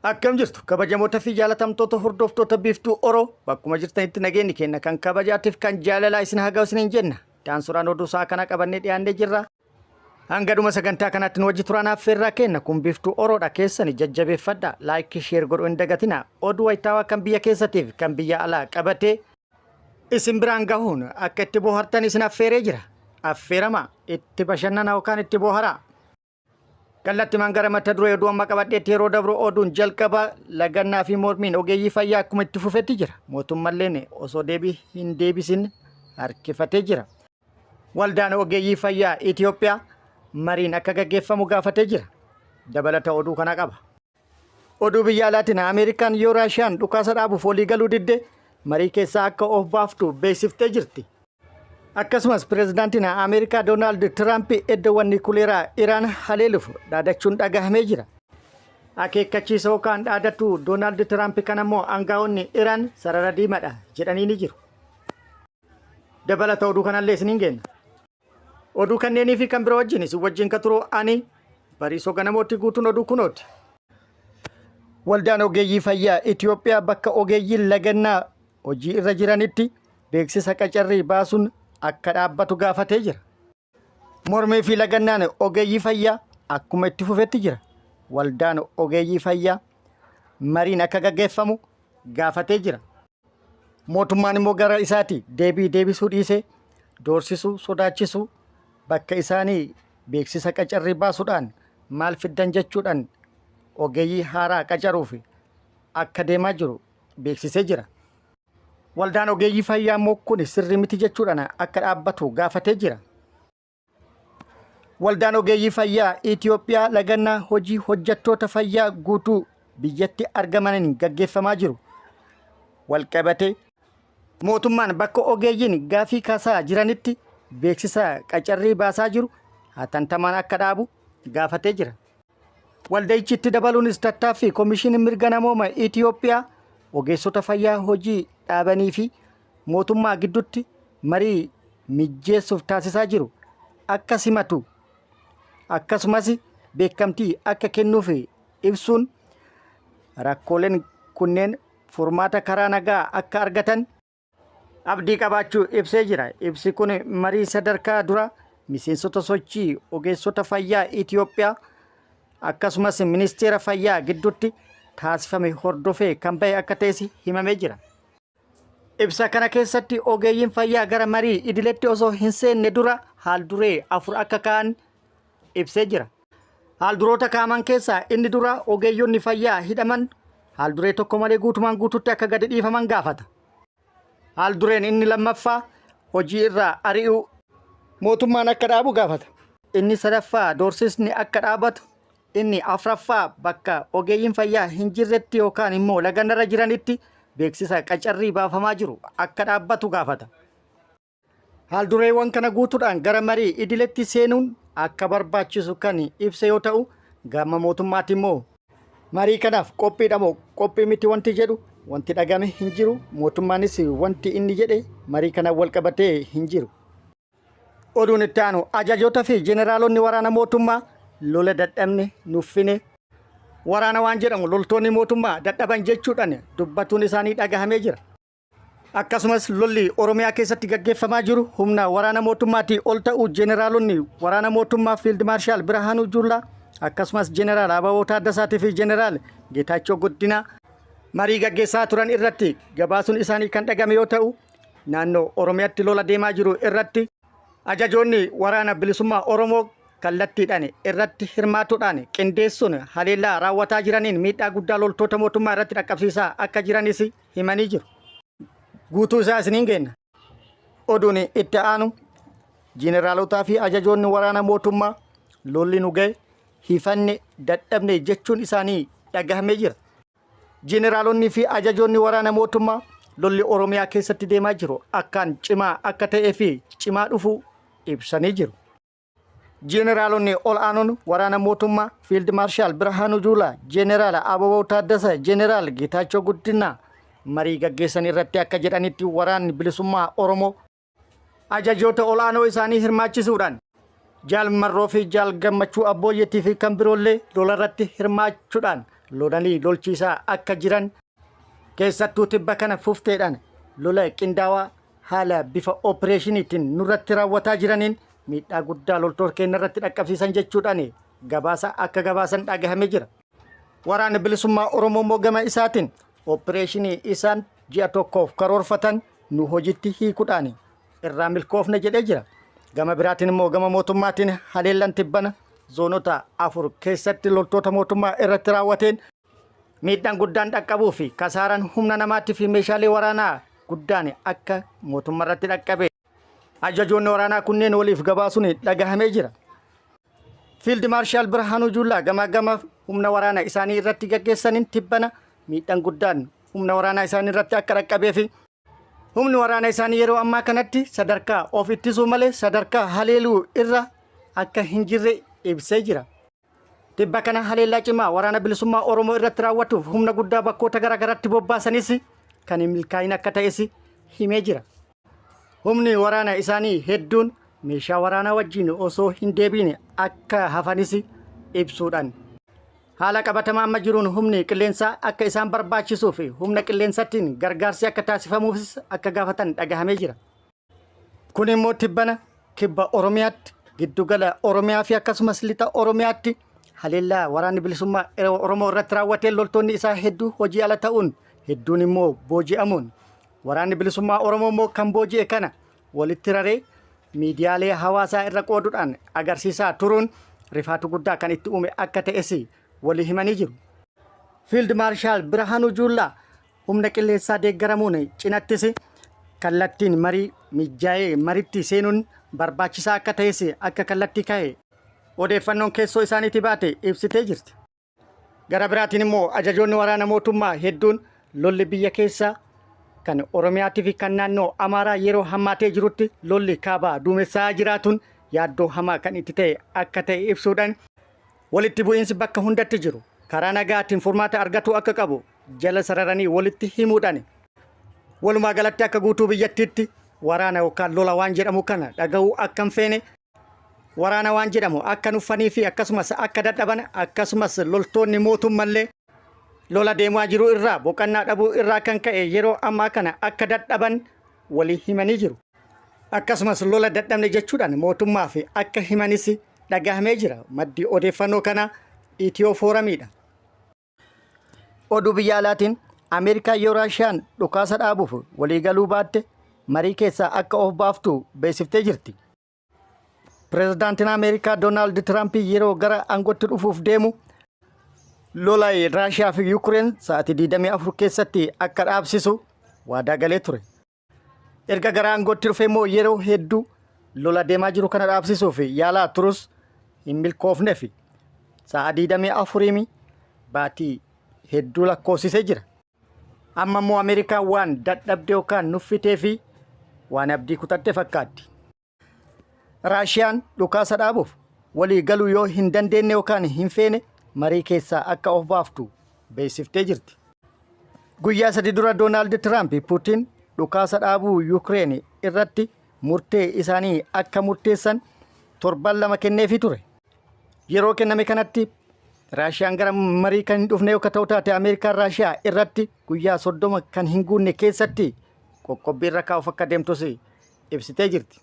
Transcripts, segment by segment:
Akkam jirtu kabajamoota fi jaalatamtoota hordoftoota Biiftuu Oro, bakkuma jirtanitti nageenyi keenya kan kabajaatiif kan jaalalaa isin haa ga'u isiniin jenna. Daansuraan oduu isaa kana qabannee dhiyaannee jirra. Hanga dhuma sagantaa kanaatti nu wajji turaan affeerraa kenna. Kun Biiftuu Oroodha, keessani jajjabeeffadha. Like, share godhuu hin dagatina. Oduu wayitaawaa kan biyya keessatiif kan biyya alaa qabatee isin biraan gahuun akka itti bohaartan isin affeeree jira. Affeerama, itti bashannana yookaan itti boharaa. Kallattimaan gara mata duree oduu amma qabadheetti yeroo dabru, oduun jalqaba lagannaa fi mormiin ogeeyyii fayyaa akkuma itti fufetti jira. Mootummalleen osoo deebii hin deebisin harkifatee jira. Waldaan ogeeyyii fayyaa Itoophiyaa mariin akka gaggeeffamu gaafatee jira. Dabalata oduu kana qaba. Oduu biyya alaatiin, Ameerikaan yoo Raashiyaan dhukaasa dhaabuuf walii galuu didde marii keessaa akka of baaftu beeksiftee jirti. Akkasumas pireezidaantiin Ameerikaa Doonaald Tiraamp iddoowwan nikuleeraa Iraan haleeluuf dhaadachuun dhagahamee jira. Akeekkachiisa yookaan dhaadatu Doonaald Tiraamp kana immoo aangaa'onni Iraan sarara diimaadha jedhanii ni jiru. Dabalata oduu kanallee isiniin geenna. Oduu kanneenii fi kan biroo wajjin isin wajjin ka turu ani Bariisoo Ganamooti, guutuun oduu kunooti. Waldaan ogeeyyii fayyaa Itoophiyaa bakka ogeeyyiin lagannaa hojii irra jiranitti beeksisa qacarrii baasuun akka dhaabbatu gaafatee jira. Mormii fi lagannaan ogeeyyii fayyaa akkuma itti fufetti jira. Waldaan ogeeyyii fayyaa mariin akka gaggeeffamu gaafatee jira. Mootummaan immoo gara isaati deebii deebisuu dhiisee doorsisuu, sodaachisuu, bakka isaanii beeksisa qacarrii baasuudhaan maal fiddan jechuudhaan ogeeyyii haaraa qacaruuf akka deemaa jiru beeksisee jira. Waldaan ogeeyyii fayyaa immoo kun sirrii miti jechuudhaan akka dhaabbatu gaafatee jira. Waldaan ogeeyyii fayyaa Itoophiyaa lagannaa hojii hojjettoota fayyaa guutuu biyyatti argamaniin gaggeeffamaa jiru walqabatee mootummaan bakka ogeeyyiin gaafii kaasaa jiranitti beeksisa qacarrii baasaa jiru hatantamaan akka dhaabu gaafatee jira. Walda'ichi itti dabaluunis tattaaffii Komishinii Mirga Namooma Itoophiyaa ogeessota fayyaa hojii dhaabanii fi mootummaa gidduutti marii mijjeessuuf taasisaa jiru akka simatu, akkasumas beekamtii akka kennuuf ibsuun, rakkooleen kunneen furmaata karaa nagaa akka argatan abdii qabaachuu ibsee jira. Ibsi kun marii sadarkaa dura miseensota sochii ogeessota fayyaa Itoophiyaa akkasumas ministeera fayyaa gidduutti taasifame hordofee kan bahe akka ta'es himamee jira. Ibsa kana keessatti ogeeyyiin fayyaa gara marii idiletti osoo hin seenne dura haal-duree afur akka ka'an ibsee jira. Haal-duroota kaa'aman keessaa inni dura ogeeyyonni fayyaa hidhaman haal-duree tokko malee guutumaan guututti akka gadi dhiifaman gaafata. Haal-dureen inni lammaffaa hojii irraa ari'uu mootummaan akka dhaabu gaafata. Inni sadaffaa doorsisni akka dhaabatu. Inni afraffaa bakka ogeeyyiin fayyaa hin jirretti yookaan immoo laganarra jiranitti beeksisa qacarrii baafamaa jiru akka dhaabbatu gaafata. Haaldureewwan kana guutuudhaan gara marii idiletti seenuun akka barbaachisu kan ibse yoo ta'u, gama mootummaatti immoo marii kanaaf qophiidha moo qophii miti wanti jedhu wanti dhagame hin jiru. Mootummaanis wanti inni jedhe marii kanaan wal qabatee hin jiru. Oduun itti aanu, ajajoota fi jeneraalonni waraana mootummaa lola dadhabne, nuffine, waraana waan jedhamu loltoonni mootummaa dadhaban jechuudhaan dubbatuun isaanii dhagahamee jira. Akkasumas lolli Oromiyaa keessatti gaggeeffamaa jiru humna waraana mootummaatii ol ta'uu jeneraalonni waraana mootummaa Fiild Maarshaal Birhaanuu Juullaa, akkasumas jeneraal Ababaw Taaddasaatii fi jeneraal Geetaachoo Guddinaa marii gaggeessaa turan irratti gabaasuun isaanii kan dhagame yoo ta'u, naannoo Oromiyaatti lola deemaa jiru irratti ajajoonni waraana bilisummaa Oromoo kallattiidhaan irratti hirmaatuudhaan qindeessuun haleellaa raawwataa jiraniin miidhaa guddaa loltoota mootummaa irratti dhaqqabsiisaa akka jiranis himanii jiru. Guutuu isaa isiniin geenna. Oduun itti aanu, jeneralotaa fi ajajoonni waraana mootummaa lolli nu ga'e, hifanne, dadhabne jechuun isaanii dhagahamee jira. Jeneraalonni fi ajajoonni waraana mootummaa lolli Oromiyaa keessatti deemaa jiru akkaan cimaa akka ta'ee fi cimaa dhufuu ibsanii jiru. Jeneraalonni ol aanoon waraana mootummaa Fiild Maarshaal Birhaanuu Juulaa, Jeneraal Ababaw Taaddasa, Jeneraal Geetaachoo Guddinaa marii gaggeessan irratti akka jedhanitti, waraanni bilisummaa Oromoo ajajoota ol'aanoo isaanii hirmaachisuudhaan Jaal Marroo fi Jaal Gammachuu Abbooyyeetii fi kan biroollee lola irratti hirmaachuudhaan lolanii lolchiisaa akka jiran keessattuu tibba kana fufteedhaan lola qindaawaa haala bifa opereeshiniitiin nurratti raawwataa jiraniin miidhaa guddaa loltoota keenya irratti dhaqqabsiisan jechuudhaan gabaasa akka gabaasan dhagahamee jira. Waraanni bilisummaa Oromoo immoo gama isaatiin opereeshinii isaan ji'a tokkoof karoorfatan nu hojitti hiikuudhaan irraa milkoofne jedhee jira. Gama biraatiin immoo gama mootummaatiin haleellan tibbana zoonota 4 keessatti loltoota mootummaa irratti raawwateen miidhaan guddaan dhaqqabuu fi kasaaraan humna namaatii fi meeshaalee waraanaa guddaan akka mootummaa irratti dhaqqabe ajajoonni waraanaa kunneen waliif gabaasuun dhagahamee jira. Fiild Maarshaal Birhaanuu Juulaa gamaa gama humna waraanaa isaanii irratti gaggeessaniin tibbana miidhaan guddaan humna waraanaa isaanii irratti akka dhaqqabee fi humni waraana isaanii yeroo ammaa kanatti sadarkaa of ittisuu malee sadarkaa haleeluu irra akka hin jirre ibsee jira. Tibba kana haleellaa cimaa waraana bilisummaa Oromoo irratti raawwatuuf humna guddaa bakkoota garaagaraatti bobbaasanis kan hin milkaa'in akka ta'es himee jira. Humni waraana isaanii hedduun meeshaa waraanaa wajjin osoo hin deebiin akka hafanis ibsuudhaan. Haala qabatamaa amma jiruun humni qilleensaa akka isaan barbaachisuu fi humna qilleensaatiin gargaarsi akka taasifamuufis akka gaafatan dhagahamee jira. Kun immoo tibbana kibba Oromiyaatti, giddugala Oromiyaa fi akkasumas lixa Oromiyaatti haleellaa waraanni bilisummaa Oromoo irratti raawwateen loltoonni isaa hedduu hojii ala ta'uun hedduun immoo booji'amuun waraanni bilisummaa Oromoo immoo kan booji'e kana walitti raree miidiyaalee hawaasaa irra qooduudhaan agarsiisaa turuun rifaatu guddaa kan itti uume akka ta'es walii himanii jiru. Fiild Maarshaal Birhaanuu Juullaa humna qilleensaa deeggaramuun cinattis kallattiin marii mijaa'ee maritti seenuun barbaachisaa akka ta'es akka kallattii kaa'e odeeffannoon keessoo isaaniitii baate ibsitee jirti. Gara biraatiin immoo ajajoonni waraana mootummaa hedduun lolli biyya keessaa kan Oromiyaatii fi kan naannoo Amaaraa yeroo hammaatee jirutti lolli kaabaa duumessaa jiraatuun yaaddoo hamaa kan itti ta'e akka ta'e ibsuudhaan walitti bu'iinsi bakka hundatti jiru karaa nagaatiin furmaata argatuu akka qabu jala sararanii walitti himuudhaan walumaa galatti akka guutuu biyyattiitti waraana yookaan lola waan jedhamu kana dhaga'uu akka hin feene waraana waan jedhamu akka nuffanii fi akkasumas akka dadhaban akkasumas loltoonni mootummallee lola deemaa jiru irraa boqannaa dhabuu irraa kan ka'e yeroo ammaa kana akka dadhaban walii himanii jiru. Akkasumas lola dadhabne jechuudhaan mootummaa fi akka himanis dhagahamee jira. Maddi odeeffannoo kana Itiyoo Fooramiidha. Oduu biyya alaatiin Ameerikaan yoo Raashiyaan dhukaasa dhaabuuf waliigaluu baatte marii keessaa akka of baaftu beeksiftee jirti. Pireezidaantiin Ameerikaa Doonaald Tiraamp yeroo gara aangootti dhufuuf deemu lola Raashiyaa fi Yuukireen sa'aatii 24 keessatti akka dhaabsisu waadaa galee ture. Erga gara aangootti dhufee immoo yeroo hedduu lola deemaa jiru kana dhaabsisuuf yaalaa turus hin milkoofneef sa'a 24 baatii hedduu lakkoofsisee jira. Amma immoo Ameerikaan waan dadhabde yookaan nuffitee fi waan abdii kutatte fakkaatti. Raashiyaan dhukaasa dhaabuuf walii galuu yoo hin dandeenye yookaan hin feene marii keessaa akka of baaftu beeksiftee jirti. Guyyaa sadi dura Doonaald Tiraamp Puutiin dhukaasa dhaabuu Yuukireen irratti murtee isaanii akka murteessan torban 2 kenneefii ture. Yeroo kenname kanatti Raashiyaan gara marii kan hin dhufne yoo ta'u taate Ameerikaan Raashiyaa irratti guyyaa 30 kan hin guunne keessatti qoqqobbii irra kaa'uuf akka deemtus ibsitee jirti.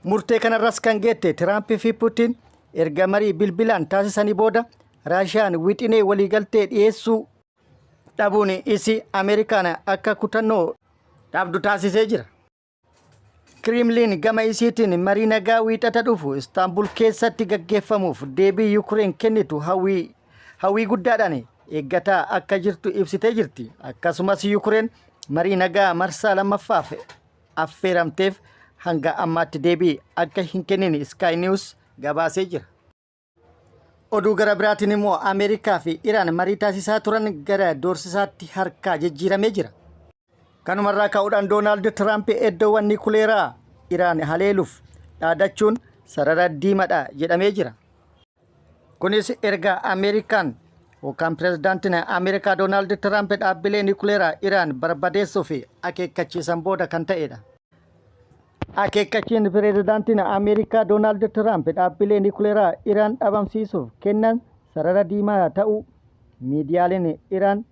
Murtee kanarras kan geette Tiraamp fi Puutiin erga marii bilbilaan taasisanii booda Raashiyaan wixinee waliigaltee dhiyeessuu dhabuun isi Ameerikaan akka kutannoo dhabdu taasisee jira. Kirimliin gama isiitiin marii nagaa wiixata dhufu Istaanbul keessatti gaggeeffamuuf deebii Yuukireen kennitu hawwii guddaadhaan eeggataa akka jirtu ibsitee jirti. Akkasumas Yuukireen marii nagaa marsaa lammaffaaf affeeramteef hanga ammaatti deebii akka hin kennin Sky News gabaasee jira. Oduu gara biraatiin immoo Ameerikaa fi Iraan marii taasisaa turan gara doorsisaatti harkaa jijjiiramee jira. Kanumarraa ka'uudhaan Doonaald Tiraamp iddoowwan nikuleeraa Iraan haleeluuf dhaadachuun sarara diimaadha jedhamee jira. Kunis erga Ameerikaan yookaan pirezidaantiin Ameerikaa Doonaald Tiraamp dhaabbilee nikuleeraa Iraan barbadeessuuf akeekkachiisan booda kan ta'edha. Akeekkachiin pirezidaantiin Ameerikaa Doonaald Tiraamp dhaabbilee nikuleeraa Iraan dhabamsiisuuf kennan sarara diimaa ta'uu miidiyaaleen Iraan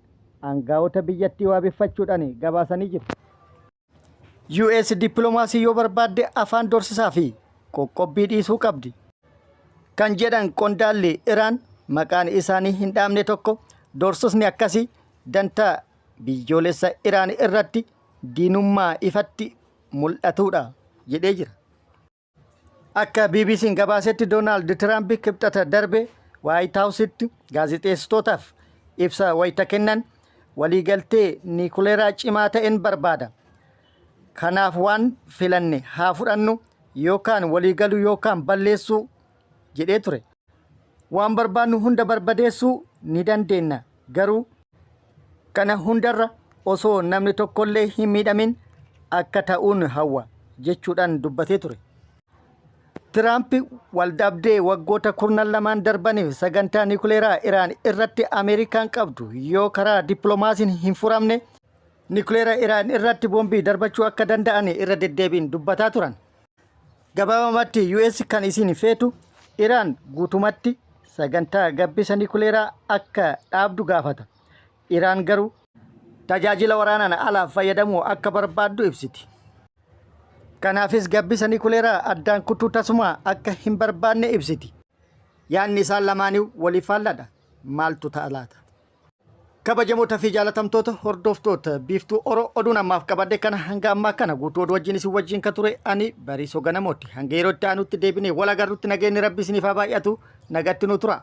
aangaa'ota biyyattii waabeffachuudhaan gabaasanii jiru. US dippiloomaasii yoo barbaadde afaan dorsisaa fi qoqqobbii dhiisuu qabdi. Kan jedhan qondaalli Iraan maqaan isaanii hin dhaamne tokko doorsisni akkasii dantaa biyyoolessa Iraan irratti diinummaa ifatti mul'atudha jedhee jira. Akka BBC'n gabaasetti Doonaald Tiraamp Kibxata darbe Waayit Haawusitti gaazexeessitootaaf ibsa wayita kennan waliigaltee niikuleeraa cimaa ta'een barbaada. Kanaaf waan filanne haa fudhannu yookaan waliigaluu yookaan balleessuu jedhee ture. Waan barbaannu hunda barbadeessuu ni dandeenya garuu kana hundarra osoo namni tokkollee hin miidhamin akka ta'uun hawwa jechuudhaan dubbatee ture. Tiraamp waldhabdee waggoota kurnan lamaan darbaniif sagantaa niikuleeraa Iraan irratti Ameerikaan qabdu yoo karaa dippiloomaasiin hin furamne niikuleera Iraan irratti boombii darbachuu akka danda'an irra deddeebiin dubbataa turan. Gabaabamatti US kan isin feetu Iraan guutumatti sagantaa gabbisa niikuleeraa akka dhaabdu gaafata. Iraan garuu tajaajila waraanaan alaaf fayyadamuu akka barbaaddu ibsiti. Kanaafis gabbisa niikuleeraa addaan kutuu tasuma akka hin barbaanne ibsiti. Yaadni isaan lamaanii waliif faalladha. Maaltu ta'a laata? Kabajamoota fi jaalatamtoota hordoftoota Biiftuu Oro, oduun ammaaf qabadhe kana. Hanga ammaa kana guutuu oduu wajjin isin wajjin ka ture ani Bariisoo Ganamooti. Hanga yeroo itti aanutti deebinee wal agarrutti nageenyi Rabbi isiniif haa baay'atu, nagatti nu tura.